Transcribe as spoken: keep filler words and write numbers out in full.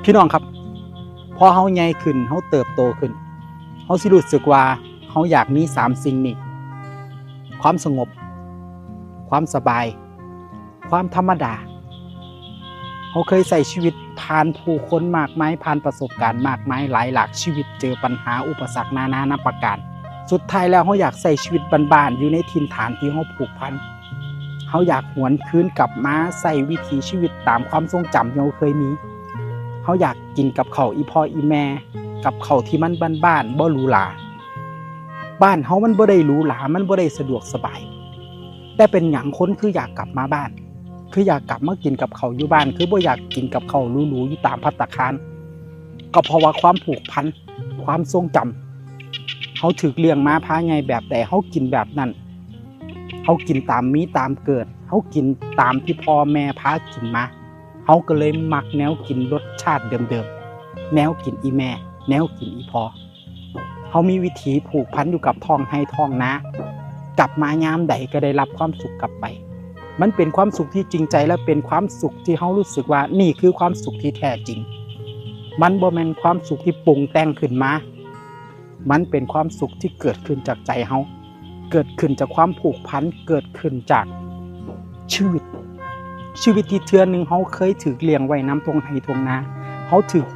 พี่น้องครับ พอเฮาใหญ่ขึ้น เฮาเติบโตขึ้น เฮาสิรู้สึกว่าเฮาอยากมีสามสิ่งนี้ ความสงบ ความสบาย ความธรรมดา เฮาเคยใช้ชีวิตผ่านผู้คนมากมาย ผ่านประสบการณ์มากมาย หลายหลากชีวิต เจอปัญหาอุปสรรคนานานับประการ สุดท้ายแล้วเฮาอยากใช้ชีวิตบ้านๆ อยู่ในถิ่นฐานที่เฮาผูกพัน เฮาอยากหวนคืนกลับมาใช้วิถีชีวิตตามความทรงจำที่เฮาเคยมี เฮาอยากกินกับข้าวอีพ่ออีแม่ กับข้าวที่มันบ้านๆ บ่หรูหรา บ้านเฮามันบ่ได้หรูหรา มันบ่ได้สะดวกสบาย แต่เป็นหยังคนคืออยากกลับมาบ้าน คืออยากกลับมากินกับข้าวอยู่บ้าน คือบ่อยากกินกับข้าวหรูๆ อยู่ตามภัตตาคาร ก็เพราะว่าความผูกพัน ความทรงจำ เฮาถูกเลี้ยงมาพาใหญ่แบบใด เฮากินแบบนั้น เฮากินตามมีตามเกิด เฮากินตามที่พ่อแม่พากินมา เฮาก็เลยมักแนวกินรสชาติเดิมๆ แนวกินอีแม่ แนวกินอีพ่อ เฮามีวิถีผูกพันอยู่กับท้องไร่ท้องนา กลับมายามใดก็ได้รับความสุขกลับไป มันเป็นความสุขที่จริงใจ และเป็นความสุขที่เฮารู้สึกว่านี่คือความสุขที่แท้จริง มันบ่แม่นความสุขที่ปรุงแต่งขึ้นมา มันเป็นความสุขที่เกิดขึ้นจากใจเฮา เกิดขึ้นจากความผูกพัน เกิดขึ้นจากชีวิต ชีวิตที่เทื่อหนึ่งเฮาเคยถูกเลี้ยงไว้นำท้องไร่ท้องนา เฮาถูก